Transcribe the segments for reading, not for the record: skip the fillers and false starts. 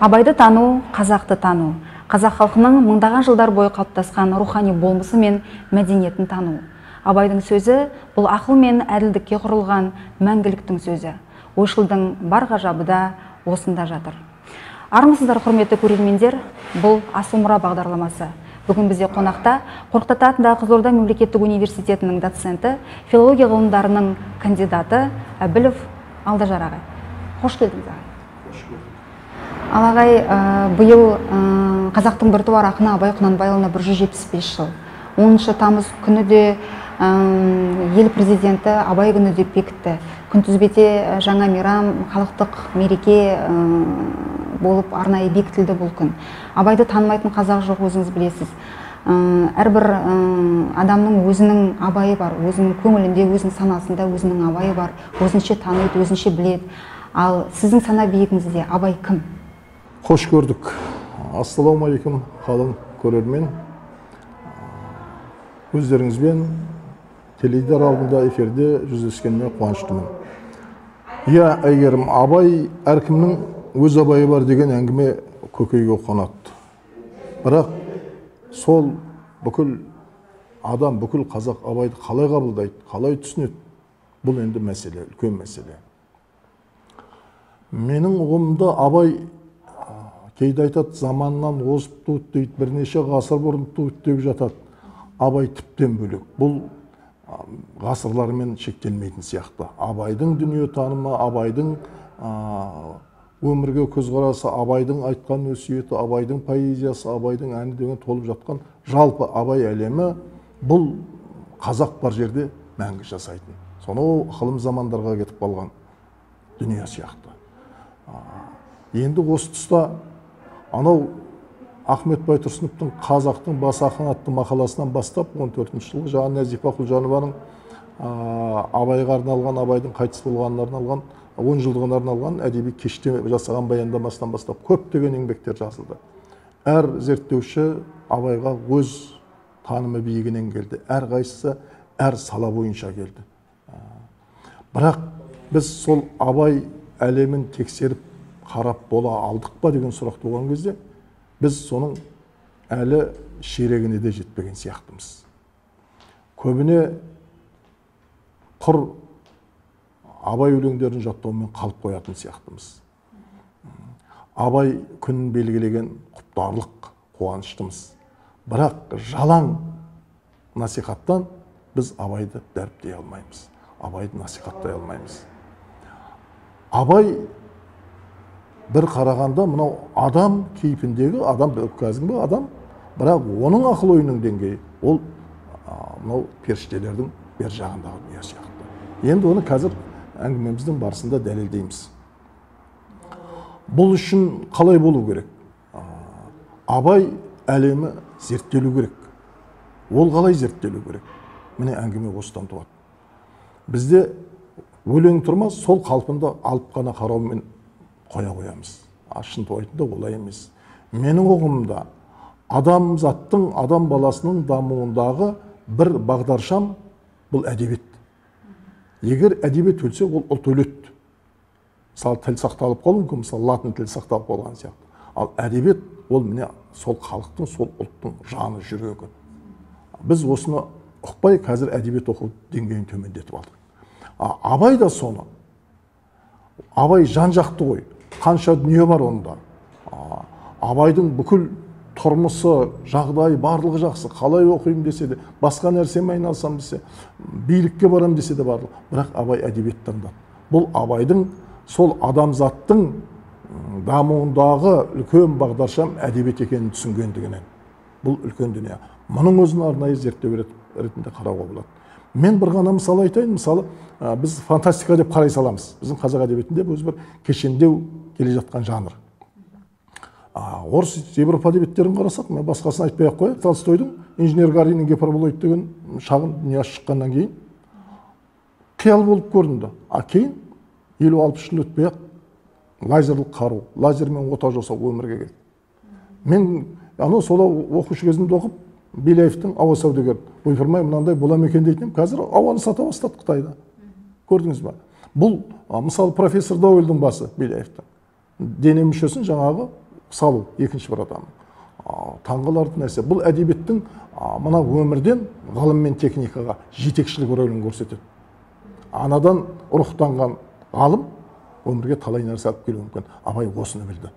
Абайды тану, қазақты тану. Қазақ халқының мыңдаған жылдар бойы қалыптасқан рухани болмысы мен мәдениетін тану. Абайдың сөзі бұл ақыл мен әділдікке құрылған мәңгіліктің сөзі. Ойшылдың бар ғажабы да осында жатыр. Армысыздар, құрметті көрермендер, бұл Асыл мұра бағдарламасы. Бүгін бізде қонақта Қорқыт ата атындағы Қызылорда мемлекеттік университетінің доценті, филология ғылымдарының кандидаты Әбілов Алдажар ағай. Қош келдіңіз, ағай. Қош көрдік. Ал ағай, биыл қазақтың біртуар ақыны Абай Құнанбайұлына 175 жыл. 10 тамыз күні де ел президенті Абай күні деп бекітті. Күнтізбеде жаңа мейрам, халықтық мереке болып арнайы бекітілді бұл күн. Абайды танымайтын қазақ жоқ, өзіңіз білесіз. Әрбір адамның өзінің Абайы бар, өзінің көңілінде, өзінің санасында өзінің Абайы бар, өзінше таниды, өзінше біледі. Ал сіздің сана биігіңізде Абай кім? Қош көрдік. Ассалаумағалейкум, қалың көрермен. Өздеріңізбен теледидар алдында эфирде жүздескеніме қуаныштымын. Иә, Әйгерім, Абай әркімнің өз Абайы бар деген әңгіме көкейге қонады. Бірақ сол бүкіл адам, бүкіл қазақ Абайды қалай қабылдайды, қалай түсінеді? Бұл енді мәселе, үлкен мәселе. Менің ұғымымда Абай кейде айтады, заманнан озып туды дейді, бірнеше ғасыр бұрын туды деп жатады. Абай тіптен бөлек. Бұл ғасырлармен шектелмейтін сияқты. Абайдың дүниетанымы, Абайдың өмірге көзқарасы, Абайдың айтқан өсиеті, Абайдың поэзиясы, Абайдың әні деген толып жатқан жалпы Абай әлемі бұл қазақ бар жерде мәңгі жасайтын. Сонау ықылым замандарға кетіп қалған дүние сияқты. Енді осы тұста анау Ахмет Байтұрсыновтың «Қазақтың бас ақыны» атты мақаласынан бастап 14 жылғы жаңа Нәзипа Құлжанованың Абайға арналған, Абайдың қайтыс болғанына арналған 10 жылдығына арналған әдеби кеште жасаған баяндамасынан бастап көптеген еңбектер жазылды. Әр зерттеуші Абайға өз танымы биігінен келді, әрқайсысы әр сала бойынша келді. Бірақ біз сол Абай әлемін тексеріп қарап бола алдық па деген сұрақ туған кезде біз соның әлі ширегіне де жетпеген сияқтымыз. Көбіне құр Абай өлеңдерін жаттаумен қалып қоятын сияқтымыз. Абай күнін белгілеген құптарлық қуаныштымыз. Бірақ жалаң насихаттан біз Абайды дәріптей алмаймыз, Абайды насихаттай алмаймыз. Абай бір қарағанда мынау адам кейпіндегі адам, қазіргі адам, бірақ оның ақыл ойының деңгейі ол мынау періштелердің бер жағындағы дүние сияқты. Енді оны қазір әңгімеміздің барысында дәлелдейміз. Бұл үшін қалай болу керек? Абай әлемі зерттелу керек. Ол қалай зерттелу керек? Міне әңгіме осыдан туады. Бізде өлең тұрмас, сол қалпында алып қана қараумен қоя қоямыз. Шынтуайтында олай емес. Менің ұғымымда адамзаттың, адам баласының дамуындағы бір бағдаршам бұл әдебиет. Егер әдебиет өлсе, ол ұлт өледі. Мысалы, тіл сақталып қалуы мүмкін, мысалы, латын тілі сақталып қалған сияқты. Ал әдебиет ол міне сол халықтың, сол ұлттың жаны, жүрегі. Біз осыны ұқпай қазір әдебиет оқу деңгейін төмендетіп алдық. Абай да соны. Абай жан-жақты ғой. Қанша дүние бар онда. Абайдың бүкіл тұрмысы, жағдайы барлығы жақсы. Қалай оқимын десе де, басқа нәрсемен айналысам десе, билікке барам десе де барлығы. Бірақ Абай әдебиет таңдады. Бұл Абайдың сол адамзаттың дамуындағы үлкен бағдаршам әдебиет екенін түсінгендігінен. Бұл үлкен дүние. Мұның өзін арнайы зерттеу ретінде қарауға болады. Мен бір ғана мысал айтайын. Мысалы, біз фантастика деп қарай саламыз. Біздің қазақ әдебиетінде өзі бір кешендеу келе жатқан жанр. Орыс, Европа әдебиеттерін қарасақ, мен басқасын айтпай ақ қояйын. Толстойдың «Инженер Гариннің гиперболоид» деген шағын дүниесі шыққаннан кейін қиял болып көрінді. А кейін 50-60 жыл өтпей ақ лазерлік қару, лазермен ота жасау өмірге келді. Мен анау сол оқушы кезімде оқып, Беляевтің «Ауа саудагері», ойпырмай мынандай бола ма екен дейтін, қазір ауаны сата бастады Қытайда. Көрдіңіз ба? Бұл мысалы профессор Дауэльдің басы Беляевтің. Дене мүшесін жаңағы Салу екінші бір адам. Таңғаларлық нәрсе. Бұл әдебиеттің мына өмірден ғылым мен техникаға жетекшілік рөлін көрсетеді. Анадан рухтанған ғалым өмірге талай нәрсе алып келуі мүмкін. Абай осыны білді.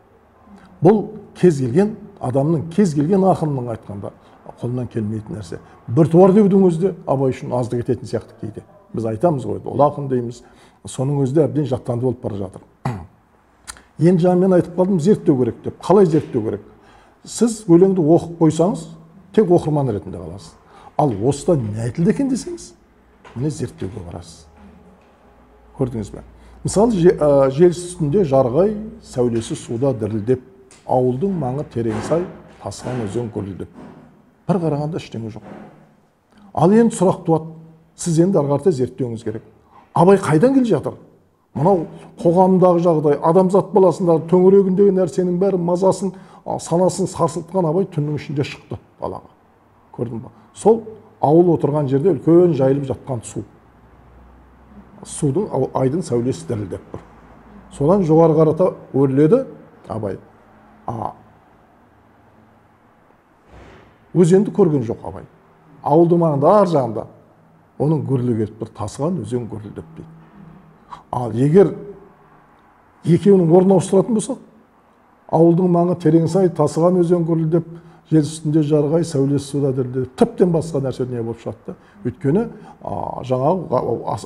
Бұл кез келген адамның, кез келген ақынның айтқанда қолынан келмейтін нәрсе. Біртуар деудің өзі де Абай үшін аздық ететін сияқты кейде. Біз айтамыз ғой, ол ақын дейміз. Соның өзі де әбден жаттанды болып бара жатыр. Енді жаңа мен айтып қалдым, зерттеу керек деп. Қалай зерттеу керек? Сіз өлеңді оқып қойсаңыз, тек оқырман ретінде қаласыз. Ал осыдан не айтылды екен десеңіз, міне зерттеуге барасыз. Көрдіңіз бе? Мысалы, жел үстінде жарғай, сәулесі суда дірілдеп, ауылдың маңы терең сай, тасқан өзен гүрілдеп. Бір қарағанда ештеңе жоқ. Ал енді сұрақ туады. Сіз енді ары қарата зерттеуіңіз керек. Абай қайдан келе жатыр? Мынау қоғамдағы жағдай, адамзат баласындағы төңірегіндегі нәрсенің бәрі мазасын, санасын сарсылтқан Абай түннің ішінде шықты далаға. Көрдің бе? Сол ауыл отырған жерде үлкен жайылып жатқан су. Судың, айдың сәулесі дірілдеп тұр. Содан жоғары қарата өрледі Абай. Өзенді көрген жоқ Абай. Ауылдың маңында, ар жағында оның гүрілі келіп тұр, тасыған өзен гүрілдеп дейді. Ал егер екеуінің орнын ауыстыратын болсақ, ауылдың маңы терең сай, тасыған өзен гүрілдеп, жел үстінде жарғай, сәулесі суда дірілдеп, тіптен басқа нәрсе дүние болып шығады. Өйткені жаңағы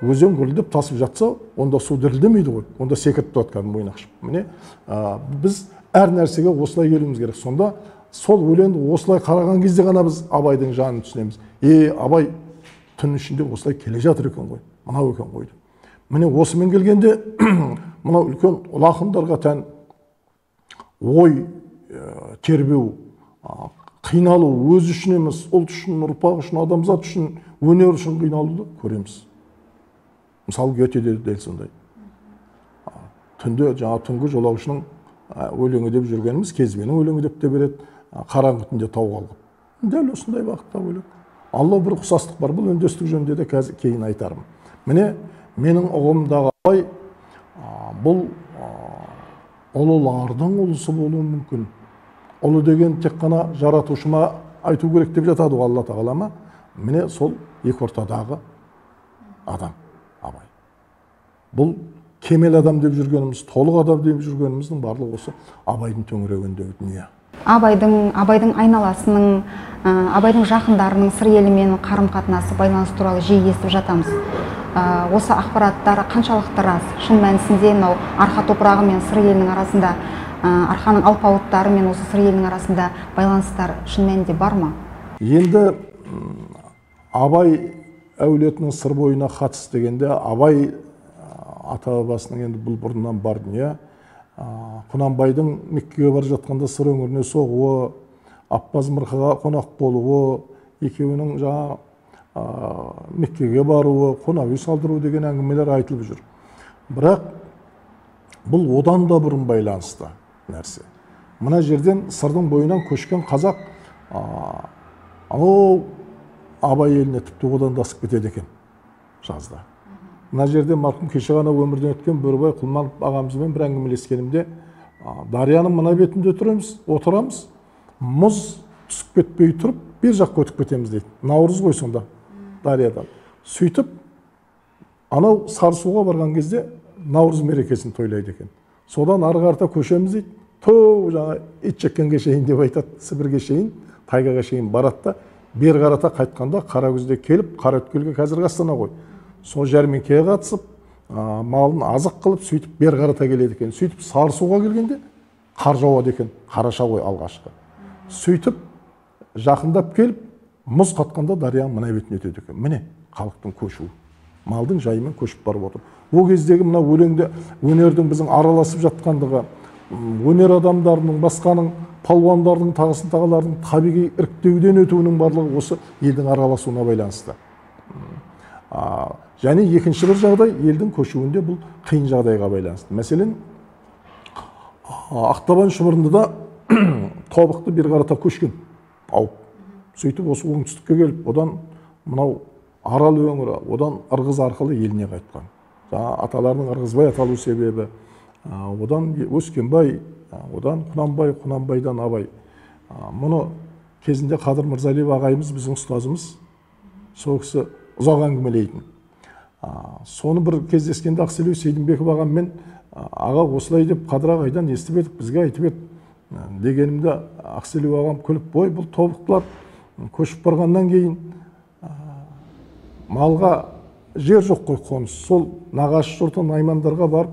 өзен гүрілдеп тасып жатса, онда су дірілдемейді ғой, онда секіріп тұрады кәдімгі ойнақшып. Міне, біз әр нәрсеге осылай келуіміз керек. Сонда сол өлеңді осылай қараған кезде ғана біз Абайдың жанын түсінеміз. Абай түн ішінде осылай келе жатыр екен ғой, мынау екен ғой деп. Міне осымен келгенде мынау үлкен ұлы ақындарға тән ой тербеу, қиналу, өз үшін емес, ұлт үшін, ұрпақ үшін, адамзат үшін, өнер үшін қиналуды көреміз. Мысалы, Гете де дәл сондай. Түнде жаңа түнгі жолаушының өлеңі деп жүргеніміз, кезбенің өлеңі деп те береді, қараңғы түнде тау қалғып. Дәл осындай бағытта өлең. Алла бір ұқсастық бар, бұл үндестік жөнінде де қазір кейін айтармын. Міне, менің ұғымдағы Абай бұл ұлылардың ұлысы болуы мүмкін. Ұлы деген тек қана жаратушыма айту керек деп жатады ғой Алла тағала ма? Міне сол екі ортадағы адам Абай. Бұл кемел адам деп жүргеніміз, толық адам деп жүргеніміздің барлығы осы Абайдың төңірегіндегі дүние. Абайдың айналасының, Абайдың жақындарының Сыр елімен қарым-қатынасы, байланыс туралы жиі естіп жатамыз. Осы ақпараттар қаншалықты рас? Шын мәнісінде мынау Арқа топырағы мен Сыр елінің арасында, Арқаның алпауыттары мен осы Сыр елінің арасында байланыстар шын мәнінде бар ма? Енді Абай әулетінің Сыр бойына қатысы дегенде, Абай ата-бабасының енді бұл бұрыннан бар дүние. Құнанбайдың Меккеге бара жатқанда Сыр өңіріне соғуы, Аппаз Мырқаға қонақ болуы, екеуінің жаңа Меккеге баруы, қонақ үй салдыру деген әңгімелер айтылып жүр. Бірақ бұл одан да бұрын байланысты нәрсе. Мына жерден Сырдың бойынан көшкен қазақ анау Абай еліне тіпті одан да асып кетеді екен жазда. Мына жерде марқұм кеше ғана өмірден өткен Бөрібай Құлманов ағамызбен бір әңгімелескенімде, дарияның мына бетінде отырамыз, мұз түсіп кетпей тұрып, бер жаққа өтіп кетеміз дейді. Наурыз ғой сонда дариядан. Сөйтіп, анау Сарысуға барған кезде наурыз мерекесін тойлайды екен. Содан ары қарата көшеміз дейді. Тоо жаңа Итжеккенге шейін деп айтады, Сібірге шейін, тайгаға шейін барады да, бері қарата қайтқанда Қаракүзде келіп, Қараөткелге қазіргі Астана ғой. Сол жәрмеңкеге қатысып, малын азық қылып, сөйтіп бері қарата келеді екен. Сөйтіп Сарысуға келгенде қар жауады екен, қараша ғой алғашқы. Сөйтіп жақындап келіп, мұз қатқанда дарияның мына бетіне өтеді екен. Міне халықтың көшуі, малдың жайымен көшіп барып отыр. Ол кездегі мына өлеңде өнердің біздің араласып жатқандығы, өнер адамдарының, басқаның, палуандардың, тағысын тағылардың табиғи іріктеуден өтуінің барлығы осы елдің араласуына байланысты. Және екінші бір жағдай, елдің көшуінде бұл қиын жағдайға байланысты. Мәселен, Ақтабан шұбырындыда тобықты бері қарата көшкен ауып. Сөйтіп осы оңтүстікке келіп, одан мынау Арал өңірі, одан Ырғыз арқылы еліне қайтқан. Жаңа аталарының Ырғызбай аталу себебі, одан Өскенбай, одан Құнанбай, Құнанбайдан Абай. Мұны кезінде Қадыр Мырзалиев ағайымыз, біздің ұстазымыз, сол кісі ұзақ әңгімелейтін. Соны бір кездескенде Ақселеу Сейдімбеков ағаммен, аға осылай деп Қадыр ағайдан естіп едік, бізге айтып еді дегенімде Ақселеу ағам күліп, ой, бұл тобықтылар көшіп барғаннан кейін малға жер жоқ қой, қоныс. Сол нағашы жұрты наймандарға барып,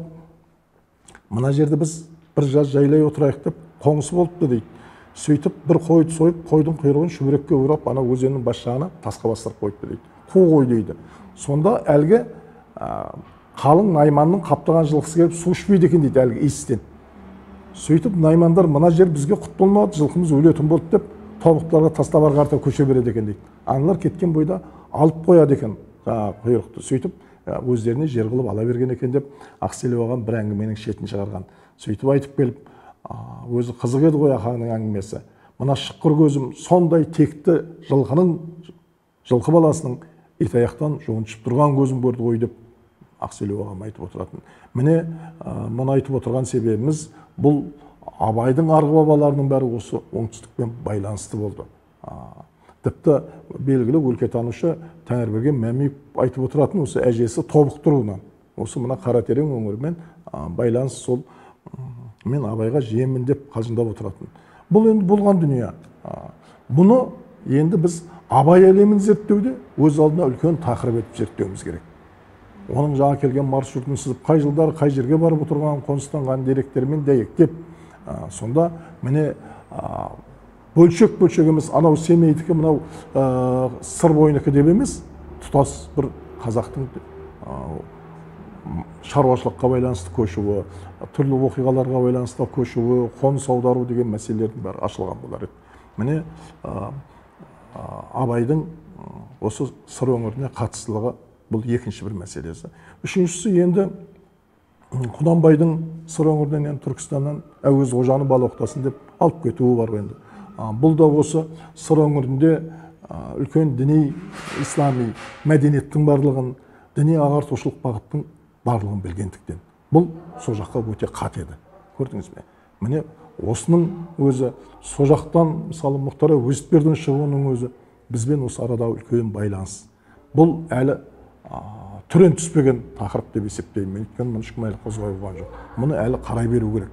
мына жерді біз бір жаз жайлай отырайық деп қоңсы болыпты дейді. Сөйтіп бір қойды сойып, қойдың құйрығын шүберекке орап, ана өзеннің бас жағына тасқа бастырып қойыпты дейді. Қу қой дейді. Сонда әлгі қалың найманның қаптаған жылқысы келіп су ішпейді екен дейді әлгі иістен. Сөйтіп наймандар мына жер бізге құт болмады, жылқымыз өлетін болды деп тобықтыларға тастап ары қарата көше береді екен дейді. Аналар кеткен бойда алып қояды екен жаңағы құйрықты. Сөйтіп өздеріне жер қылып ала берген екен деп Ақселеу ағам бір әңгіменің шетін шығарған. Сөйтіп айтып келіп, өзі қызық еді ғой ағаңның әңгімесі. Мына шыққыр көзім сондай текті жылқының, жылқы баласының итаяқтан жуыншып тұрған көзім көрді ғой деп Ақселеу ағам айтып отыратын. Міне, мұны айтып отырған себебіміз, бұл Абайдың арғы бабаларының бәрі осы оңтүстікпен байланысты болды. Тіпті белгілі өлкетанушы Тәңірберген Мәмиев айтып отыратын осы әжесі тобықты руынан. Осы мына Қаратерең өңірімен байланыс, сол мен Абайға жиенмін деп қалжыңдап отыратын. Бұл енді болған дүние. Бұны енді біз Абай әлемін зерттеуде өз алдына үлкен тақырып етіп зерттеуіміз керек. Оның жаңа келген маршрутын сызып, қай жылдары қай жерге барып отырған, қоныстанған деректермен дәйектеп, сонда міне бөлшек-бөлшек емес, анау Семейдікі, мынау Сыр бойынікі деп емес, тұтас бір қазақтың шаруашылыққа байланысты көшуі, түрлі оқиғаларға байланысты көшуі, қоныс аудару деген мәселелердің бәрі ашылған болар еді. Міне Абайдың осы Сыр өңіріне қатыстылығы бұл екінші бір мәселесі. Үшіншісі енді Құнанбайдың Сыр өңірінен, енді Түркістаннан Әуез қожаны бала оқытасын деп алып кетуі бар енді. Бұл да осы Сыр өңірінде үлкен діни, ислами мәдениеттің барлығын, діни ағартушылық бағыттың барлығын білгендіктен. Бұл сол жаққа өте қат еді. Көрдіңіз бе? Міне осының өзі сол жақтан, мысалы, Мұхтар Әуезовтердің шығуының өзі бізбен осы арада үлкен байланыс. Бұл әлі түрен түспеген тақырып деп есептеймін. Өйткені мұны ешкім әлі қозғай қойған жоқ. Мұны әлі қарай беру керек.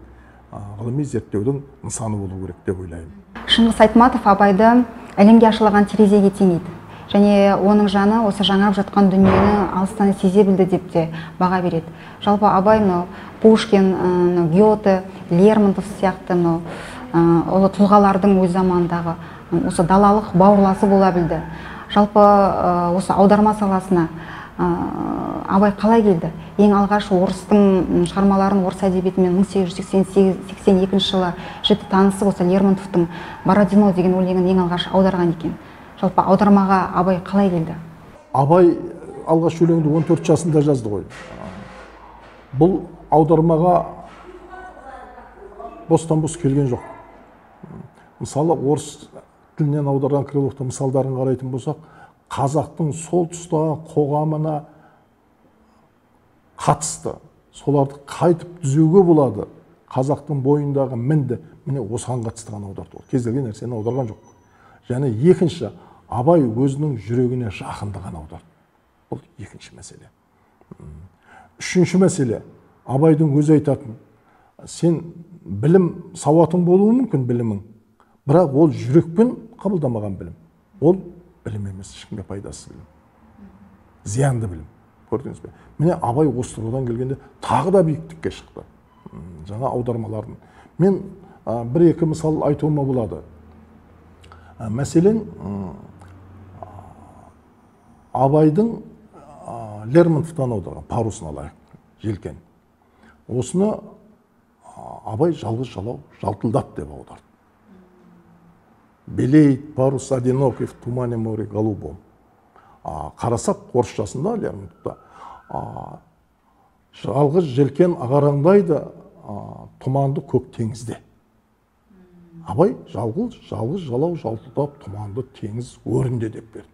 Ғылыми зерттеудің нысаны болу керек деп ойлаймын. Шыңғыс Айтматов Абайды әлемге ашылған терезеге теңейді. Және оның жаны осы жаңарып жатқан дүниені алыстан сезе білді деп те баға береді. Жалпы Абай мынау Пушкин, Гёте, Лермонтов сияқты мынау ұлы тұлғалардың өз заманындағы осы далалық бауырласы бола білді. Жалпы осы аударма саласына Абай қалай келді? Ең алғаш орыстың шығармаларын орыс әдебиетімен 1882 жылы жіті танысып, осы Лермонтовтың «Бородино» деген өлеңін ең алғаш аударған екен. Жалпы аудармаға Абай қалай келді? Абай алғаш өлеңді 14 жасында жазды ғой. Бұл аудармаға бостан-бос келген жоқ. Мысалы, орыс тілінен аударған Крыловтың мысалдарын қарайтын болсақ, қазақтың сол тұстағы қоғамына қатысты, соларды қайтып түзеуге болады, қазақтың бойындағы мінді, міне осыған қатысты ғана аударды ол. Кез келген нәрсені аударған жоқ. Және екінші, Абай өзінің жүрегіне жақындығын аударды. Бұл екінші мәселе. Үшінші мәселе, Абайдың өзі айтатын, сен білім, сауатың болуы мүмкін білімің, бірақ ол жүрекпен қабылдамаған білім. Ол білім емес, ешкімге пайдасыз білім. Зиянды білім. Көрдіңіз бе? Міне Абай осы тұрғыдан келгенде тағы да биіктікке шықты. Жаңа аудармалардың. Мен бір-екі мысал айтуыма болады. Мәселен, Абайдың Лермонтовтан аударған парусын алайық, желкен. Осыны Абай жалғыз жалау жалтылдат деп аударды. Белеет парус одинокий в тумане море голубом. Қарасақ орысшасында Лермонтовта жалғыз желкен ағараңдайды тұманды көк теңізде. Абай жалғыз жалау жалтылдап тұманды теңіз өрінде деп берді.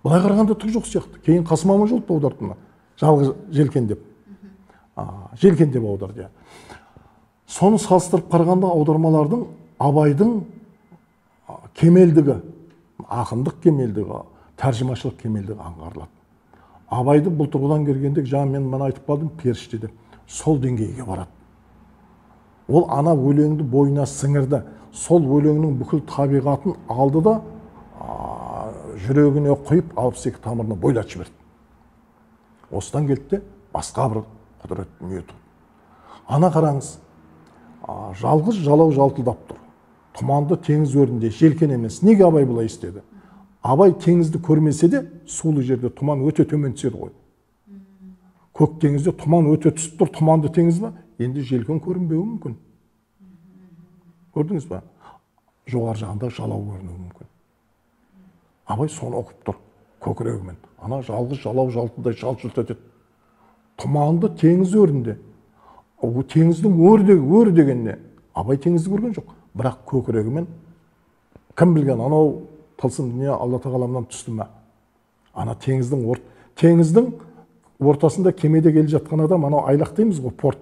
Былай қарағанда түк жоқ сияқты. Кейін Қасым Аманжолов аударды мұны. Жалғыз желкен деп. Желкен деп аударды. Соны салыстырып қарағанда аудармалардың Абайдың кемелдігі, ақындық кемелдігі, тәржімашылық кемелдігі аңғарылады. Абайды бұл тұрғыдан келгенде, жаңа мен мына айтып қалдым, періште деп, сол деңгейге барады. Ол ана өлеңді бойына сіңірді, сол өлеңнің бүкіл табиғатын алды да жүрегіне құйып, 62 тамырына бойлатып жіберді. Осыдан келді де басқа бір құдірет дүние туды. Ана қараңыз, жалғыз жалау жалтылдап тұр. Тұманды теңіз өрінде желкен емес. Неге Абай бұлай істеді? Абай теңізді көрмесе де, сулы жерде тұман өте төмен түседі ғой. Көк теңізде тұман өте түсіп тұр, тұманды теңіз ба? Енді желкен көрінбеуі мүмкін. Көрдіңіз ба? Жоғары жағында жалау көрінуі мүмкін. Абай соны оқып тұр көкірегімен. Ана жалғыз жалау жалтылдай жалт-жұлт етеді. Тұманды теңіз өрінде. Теңіздің өр деген не? Абай теңізді көрген жоқ. Бірақ көкірегімен кім білген, анау тылсым дүние Алла тағаламнан түсті ме? Ана теңіздің ортасында кемеде келе жатқан адам, анау айлақ дейміз ғой, порт.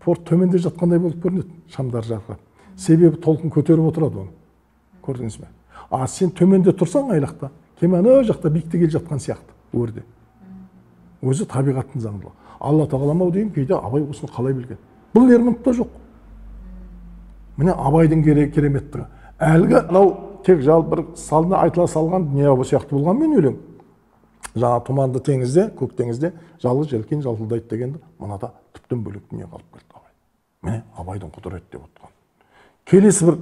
Порт төменде жатқандай болып көрінеді, шамдар жарқырап. Себебі толқын көтеріп отырады оны. Көрдіңіз бе? А сен төменде тұрсаң айлақта, кеме ана жақта биікте келе жатқан сияқты, өрде. Өзі табиғаттың заңдылығы. Алла тағалам ау деймін, кейде Абай осыны қалай білген? Бұл Лермонтовта жоқ. Міне Абайдың кереметтігі. Әлгі анау тек жалпы бір салына айтыла салған дүние сияқты болғанмен өлең. Жаңа тұманды теңізде, көк теңізде жалғыз желкен жалтылдайды дегенді мынада тіптен бөлек дүние қалып келді Абай. Міне Абайдың құдіреті деп отырған. Келесі бір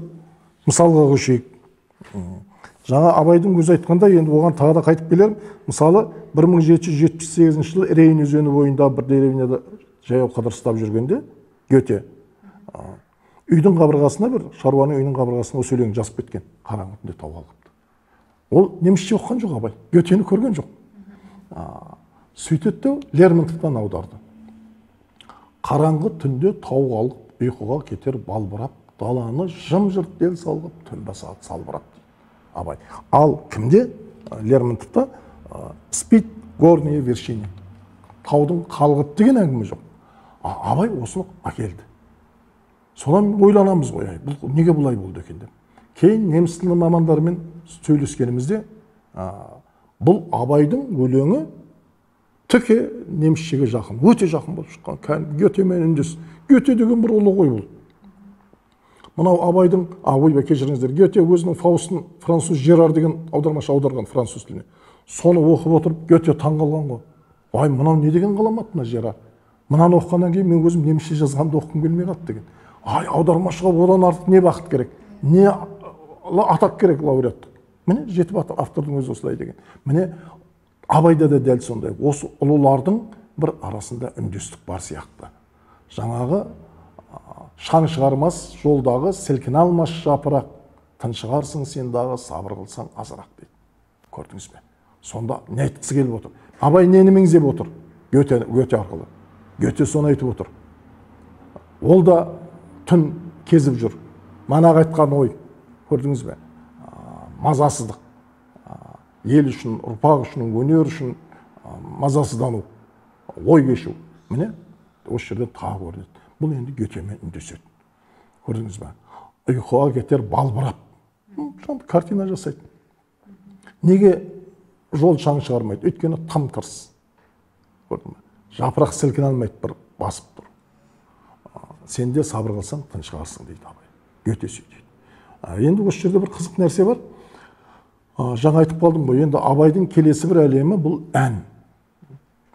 мысалға көшейік. Жаңа Абайдың өзі айтқандай, енді оған тағы да қайтып келерім. Мысалы, 1778 жылы Рейн өзені бойында бір деревняда жаяу қыдырыстап жүргенде Гёте үйдің қабырғасына, бір шаруаның үйінің қабырғасына осы өлеңді жазып кеткен. Қараңғы түнде тауға алыпты. Ол немісше оқыған жоқ Абай, Гётені көрген жоқ. Сөйтеді де Лермонтовтан аударды. Қараңғы түнде тауға алып, ұйқыға кетер балбырап, даланы жым-жырт дел салғып, түн басады салбырап дейді Абай. Ал кімде? Лермонтовта спит горные вершины. Таудың қалғып деген әңгіме жоқ. Абай осыны әкелді. Содан ойланамыз ғой, бұл неге бұлай болды екен деп. Кейін неміс тілі мамандарымен сөйлескенімізде, бұл Абайдың өлеңі тіке немісшеге жақын, өте жақын болып шыққан. Кәдімгі Гётемен үндес. Гёте деген бір ұлы ғой бұл. Мынау Абайдың, ойбай, кешіріңіздер, Гёте өзінің Фаустын француз Жерар деген аудармашы аударған француз тіліне. Соны оқып отырып Гёте таң қалған ғой. Ай, мынау не деген ғаламат мына Жерар. Мынаны оқығаннан кейін мен өзім немісше жазғанды оқығым келмей қалды деген. Ай, аудармашыға одан артық не бақыт керек, не атақ керек лауреаттық. Міне жетіп автордың өзі осылай деген. Міне Абайда да дәл сондай. Осы ұлылардың бір арасында үндестік бар сияқты. Жаңағы шаң шығармас жолдағы сілкіне алмас жапырақ, тыншығарсың сен дағы, сабыр қылсаң азырақ дейді. Көрдіңіз бе? Сонда не айтқысы келіп отыр? Абай нені меңзеп отыр? Гёте арқылы. Гёте соны айтып отыр. Ол да түн кезіп жүр. Манағы айтқан ой, көрдіңіз бе? Мазасыздық. Ел үшін, ұрпақ үшін, өнер үшін мазасыздану, ой кешу. Міне осы жерде тағы көрінеді. Бұл енді Гётемен үндеседі. Көрдіңіз бе? Ұйқыға кетер балбырап. Картина жасайды. Неге жол шаң шығармайды? Өйткені тым тырыс. Көрдің бе? Жапырақ сілкіне алмайды, бір басып тұр. Сен де сабыр қылсаң, тыншығарсың дейді Абай. Гёте сөйтеді. Енді осы жерде бір қызық нәрсе бар. Жаңа айтып қалдым ғой, енді Абайдың келесі бір әлемі бұл ән.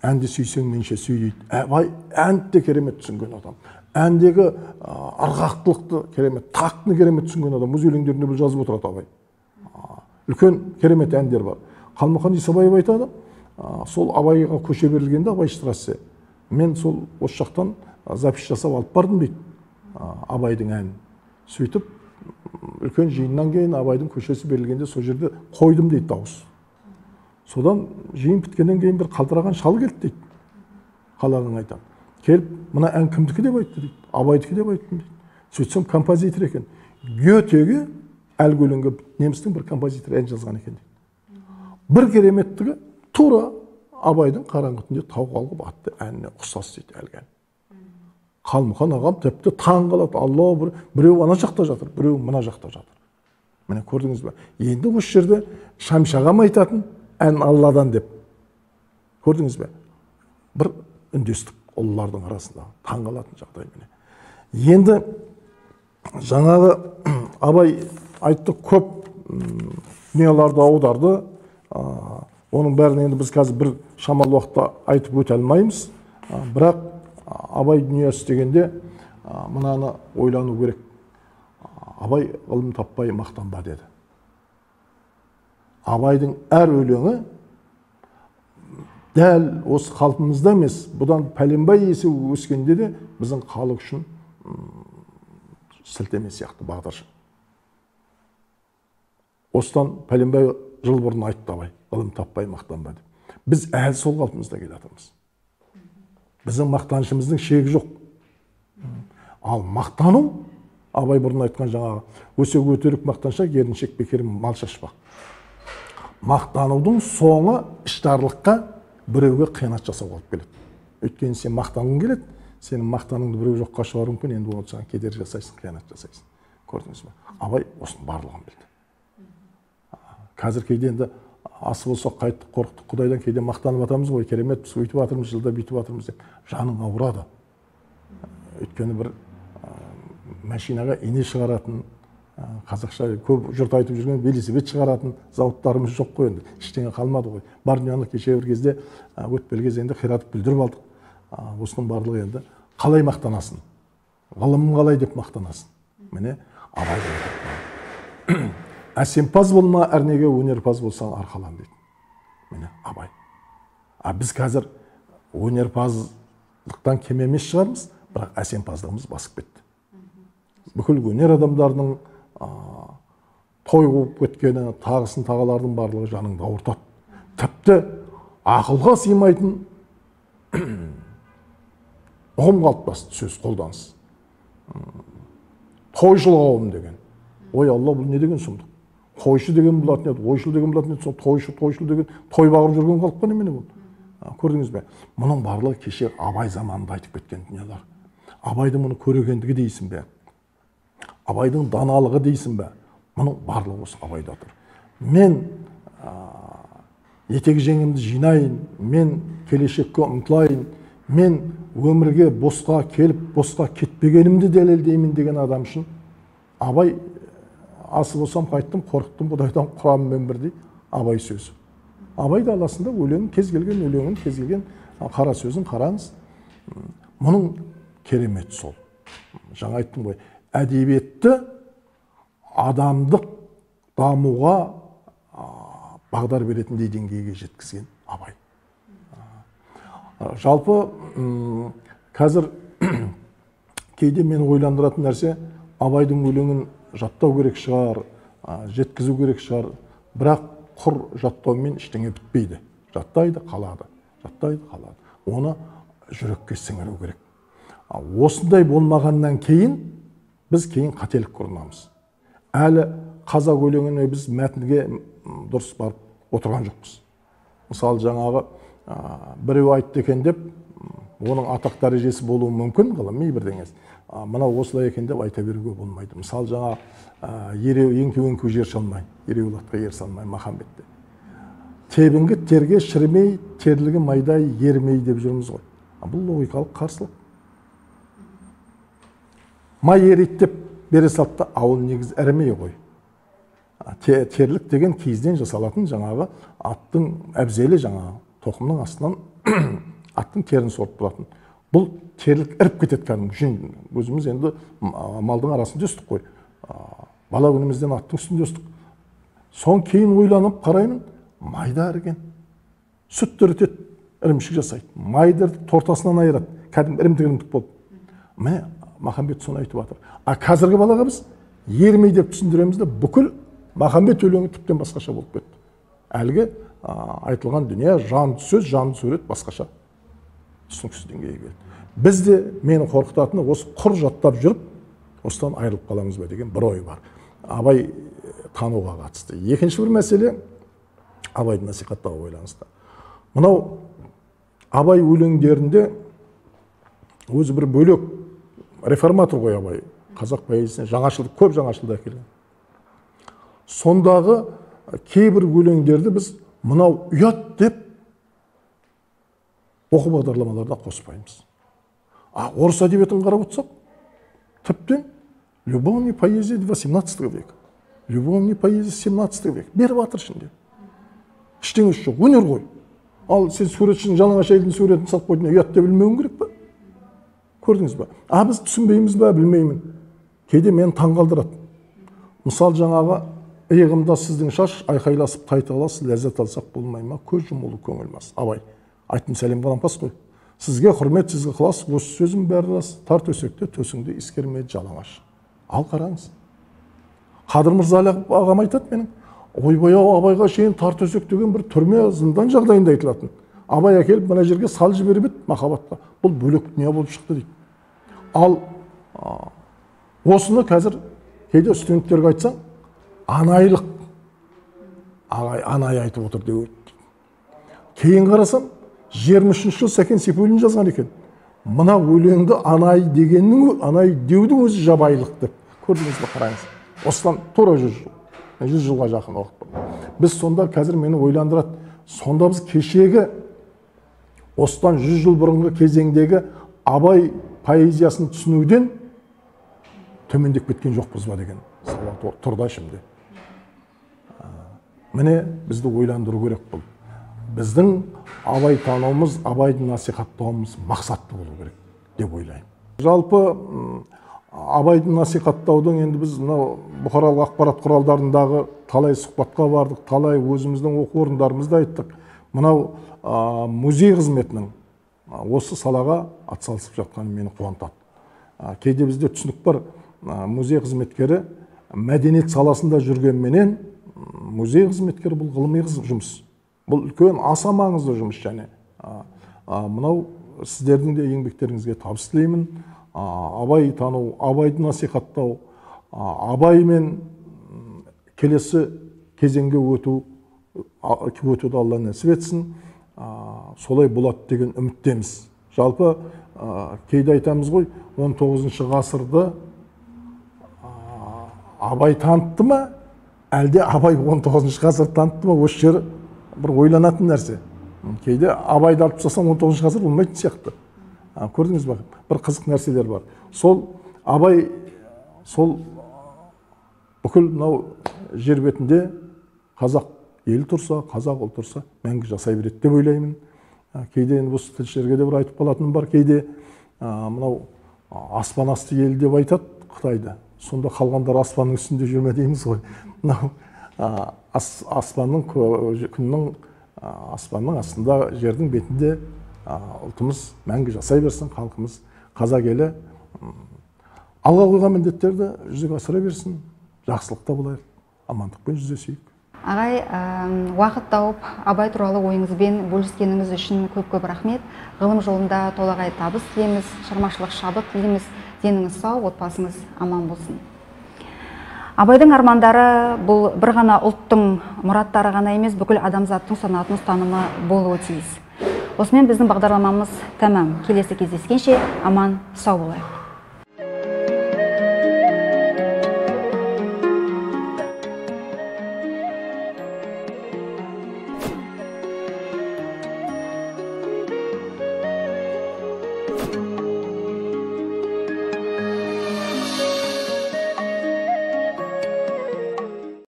Әнді сүйсең менше сүй дейді. Абай әнді де керемет түсінген адам. Әндегі ырғақтылықты керемет, тактыны керемет түсінген адам. Өз өлеңдерінде бұл жазып отырады Абай. Үлкен керемет әндер бар. Қалмұқан Исабаев айтады, сол Абайға көше берілгенде Абай штрассе, мен сол осы жақтан запись жасап алып бардым дейді Абайдың әнін. Сөйтіп үлкен жиыннан кейін Абайдың көшесі берілгенде сол жерде қойдым дейді дауыс. Содан жиын біткеннен кейін бір қалтыраған шал келді дейді. Қалағың айтам. Келіп, мына ән кімдікі деп айтты дейді. Абайдікі деп айттым дейді. Сөйтсем композитор екен. Гётеге әлгі өлеңге немістің бір композиторы ән жазған екен дейді. Бір кереметтігі тура Абайдың қараңғы түнде тауға алғып атты әніне ұқсас дейді әлгі ән. Қалмұқан ағам тіпті таң қалады. Алла, біреу ана жақта жатыр, біреу мына жақта жатыр. Міне көрдіңіз бе? Енді осы жерде Шамші ағам айтатын ән Алладан деп. Көрдіңіз бе? Бір үндестік ұлылардың арасында таң қалатын жағдай міне. Енді жаңағы Абай айтты, көп дүниеларды аударды. Оның бәрін енді біз қазір бір шамалы уақытта айтып өте алмаймыз. Бірақ Абай дүниесі дегенде мынаны ойлану керек. Абай ғылым таппай мақтанба деді. Абайдың әр өлеңі дәл осы халқымызда емес, бұдан пәленбай есе өскенде де біздің халық үшін сілтеме сияқты бағдаршам. Осыдан пәленбай жыл бұрын айтты Абай, ғылым таппай мақтанба деп. Біз әлі сол қалпымызда келе жатырмыз. Біздің мақтанышымыздың шегі жоқ. Ал мақтану, Абай бұрын айтқан жаңағы, өсек өтерік мақтаншақ, еріншек бекер мал шашпақ. Мақтанудың соңы іштарлыққа, біреуге қиянат жасауға алып келеді. Өйткені сен мақтанғың келеді, сенің мақтаныңды біреу жоққа шығаруы мүмкін, енді оны саған кедергі жасайсың, қиянат жасайсың. Көрдіңіз бе? Абай осының барлығын білді. Қазір кейде енді асы болсақ қайттық, қорықтық Құдайдан, кейде мақтанып атамыз ғой, керемет, біз өйтіп жатырмыз, жылда бүйтіп жатырмыз деп. Жаның ауырады. Өйткені бір машинаға ине шығаратын, қазақша көп жұрт айтып жүрген велосипед шығаратын зауыттарымыз жоқ қой енді. Ештеңе қалмады ғой. Бар дүниені кеше бір кезде өтпелі кезеңде қиратып бүлдіріп алдық. Осының барлығы енді қалай мақтанасың? Ғылымың қалай деп мақтанасың? Міне Абай айтады. Әсемпаз болма, әрнеге өнерпаз болсаң арқалан дейді. Міне Абай. А біз қазір өнерпаздықтан кем емес шығармыз, бірақ әсемпаздығымыз басып кетті. Бүкіл өнер адамдарының той қуып кеткені, тағысын тағалардың барлығы жаныңды ауыртады. Тіпті ақылға сыймайтын ұғым қалыптасты, сөз қолданыс. Тойшыл қауым деген. Ой Алла, бұл не деген сұмдық? Қойшы деген болатын еді, ойшыл деген болатын еді, сол тойшы, тойшыл деген той бағып жүрген халық па немене бұл? Көрдіңіз бе? Мұның барлығы кеше Абай заманында айтып кеткен дүниелер. Абайдың мұны көрегендігі дейсің бе? Абайдың даналығы дейсің бе? Мұның барлығы осы Абайда тұр. Мен етек жеңімді жинайын, мен келешекке ұмтылайын, мен өмірге босқа келіп, босқа кетпегенімді дәлелдеймін деген адам үшін Абай асы болсам қайттым, қорықтым Құдайдан, құраммен бірдей Абай сөзі. Абай даласында өлеңін, кез келген өлеңін, кез келген қара сөзін қараңыз. Мұның кереметі сол. Жаңа айттым ғой, әдебиетті адамдық дамуға бағдар беретіндей деңгейге жеткізген Абай. Жалпы қазір кейде мені ойландыратын нәрсе, Абайдың өлеңін жаттау керек шығар, жеткізу керек шығар, бірақ құр жаттаумен ештеңе бітпейді. Жаттайды, қалады, жаттайды, қалады. Оны жүрекке сіңіру керек. Осындай болмағаннан кейін біз кейін қателік ұрынамыз. Әлі қазақ өлеңіне біз мәтінге дұрыс барып отырған жоқпыз. Мысалы жаңағы біреу айтты екен деп, оның атақ дәрежесі болуы мүмкін, ғылыми бірдеңесі. Мынау осылай екен деп айта беруге болмайды. Мысалы жаңа ереу еңкеу-еңкеу жер салмай, ереуіл атқа ер салмай Махамбетте. Тебінгі терге шірімей, терлігі майдай ермей деп жүрміз ғой. Бұл логикалық қарсылық. Май ериді деп бере салды, ауыл негізі ірімей ғой. Терлік деген киізден жасалатын жаңағы аттың әбзелі, жаңағы тоқымның астынан аттың терін сорып тұратын. Бұл терлік іріп кетеді кәдімгі. Өзіміз енді малдың арасында өстік қой. Бала күнімізден аттың үстінде өстік. Сон кейін ойланып қараймын, майда іріген. Сүтті ірітеді, ірімшік жасайды. Майды ірітіп тортасынан айырады. Кәдімгі ірімтік-ірімтік болып. Міне Махамбет соны айтып жатыр. А қазіргі балаға біз ермей деп түсіндіреміз де, бүкіл Махамбет өлеңі тіптен басқаша болып кетті. Әлгі айтылған дүние, жанды сөз, жанды сурет басқаша түсініксіз деңгейге келді. Біз де мені қорқытатыны осы құр жаттап жүріп, осыдан айырылып қаламыз ба деген бір ой бар. Абай тануға қатысты. Екінші бір мәселе Абайды насихаттауға байланысты. Мынау Абай өлеңдерінде өзі бір бөлек Реформатор ғой Абай, қазақ поэзиясына жаңашылдық, көп жаңашылдық әкелген. Сондағы кейбір өлеңдерді біз мынау ұят деп оқу бағдарламаларына қоспаймыз. А орыс әдебиетін қарап отырсақ, тіптен любовный поэзия 18 века, любовный поэзия 17 век беріп жатыр ішінде. Ештеңесі жоқ, өнер ғой. Ал сен суретшінің жалаңаш әйелдің суретін салып қойдың, ұят деп білмеуің керек па? Көрдіңіз ба? А біз түсінбейміз ба, білмеймін. Кейде мені таңғалдырады. Мысал жаңағы иығымда сіздің шаш, айқайласып тайталас, ләззат алсақ болмай ма, көз жұмулы көңіл мас. Абай, айттым сәлем қаламқас қой. Сізге құрмет, сізге ықылас, осы сөзім бәрі рас, тар төсекте төсіңді ескерме жалаңаш. Ал қараңыз. Қадыр Мырза ағам айтады менің, ойбай ау, Абайға шейін тар төсек деген бір түрме, зындан жағдайында айтылатын. Абай әкеліп мына жерге сал жіберіп еді махаббатқа. Бұл бөлек дүние болып шықты дейді. Ал осыны қазір кейде студенттерге айтсаң, анайылық, ағай анай айтып отыр деп өтті. Кейін қарасам, 23 жыл Сәкен Сейфуллин жазған екен. Мына өлеңді анай дегеннің, анай деудің өзі жабайылық деп. Көрдіңіз бе, қараңыз. Осыдан тура 100 жыл, 100 жылға жақын уақыт болды. Біз сонда қазір мені ойландырады. Сонда біз кешегі осыдан 100 жыл бұрынғы кезеңдегі Абай поэзиясын түсінуден төмендеп кеткен жоқпыз ба деген сауал тұрды ішімде. Міне бізді ойландыру керек бұл. Біздің Абай тануымыз, Абайды насихаттауымыз мақсатты болу керек деп ойлаймын. Жалпы Абайды насихаттаудың енді біз мынау бұқаралық ақпарат құралдарындағы талай сұхбатқа бардық, талай өзіміздің оқу орындарымызда айттық. Мынау музей қызметінің осы салаға атсалысып жатқаны мені қуантады. Кейде бізде түсінік бар, музей қызметкері мәдениет саласында жүргенменен музей қызметкері бұл ғылыми жұмыс. Бұл үлкен аса маңызды жұмыс және мынау сіздердің де еңбектеріңізге табыс тілеймін. Абай тану, Абайды насихаттау, Абаймен келесі кезеңге өтуді Алла нәсіп етсін. Солай болады деген үміттеміз. Жалпы кейде айтамыз ғой, 19 ғасырды Абай танытты ма, әлде Абай 19 ғасырды танытты ма, осы жері бір ойланатын нәрсе. Кейде Абайды алып тастасаң 19 ғасыр болмайтын сияқты. Көрдіңіз бе, бір қызық нәрселер бар. Сол Абай сол бүкіл мынау жер бетінде қазақ ел тұрса, қазақ ұл тұрса, мәңгі жасай береді деп ойлаймын. Кейде енді осы тілшілерге де бір айтып қалатыным бар. Кейде мынау аспан асты ел деп айтады Қытайды. Сонда қалғандар аспанның үстінде жүрме дейміз ғой. Мынау аспанның, күннің, аспанның астында, жердің бетінде ұлтымыз мәңгі жасай берсін, халқымыз, қазақ елі алға қойған міндеттерді жүзеге асыра берсін. Жақсылықта болайық, амандықпен жүздесейік. Ағай, уақыт тауып Абай туралы ойыңызбен бөліскеніңіз үшін көп-көп рахмет. Ғылым жолында толағай табыс тілейміз, шығармашылық шабыт тілейміз. Деніңіз сау, отбасыңыз аман болсын. Абайдың армандары бұл бір ғана ұлттың мұраттары ғана емес, бүкіл адамзаттың ұстанатын ұстанымы болуы тиіс. Осымен біздің бағдарламамыз тәмам. Келесі кездескенше аман сау болайық.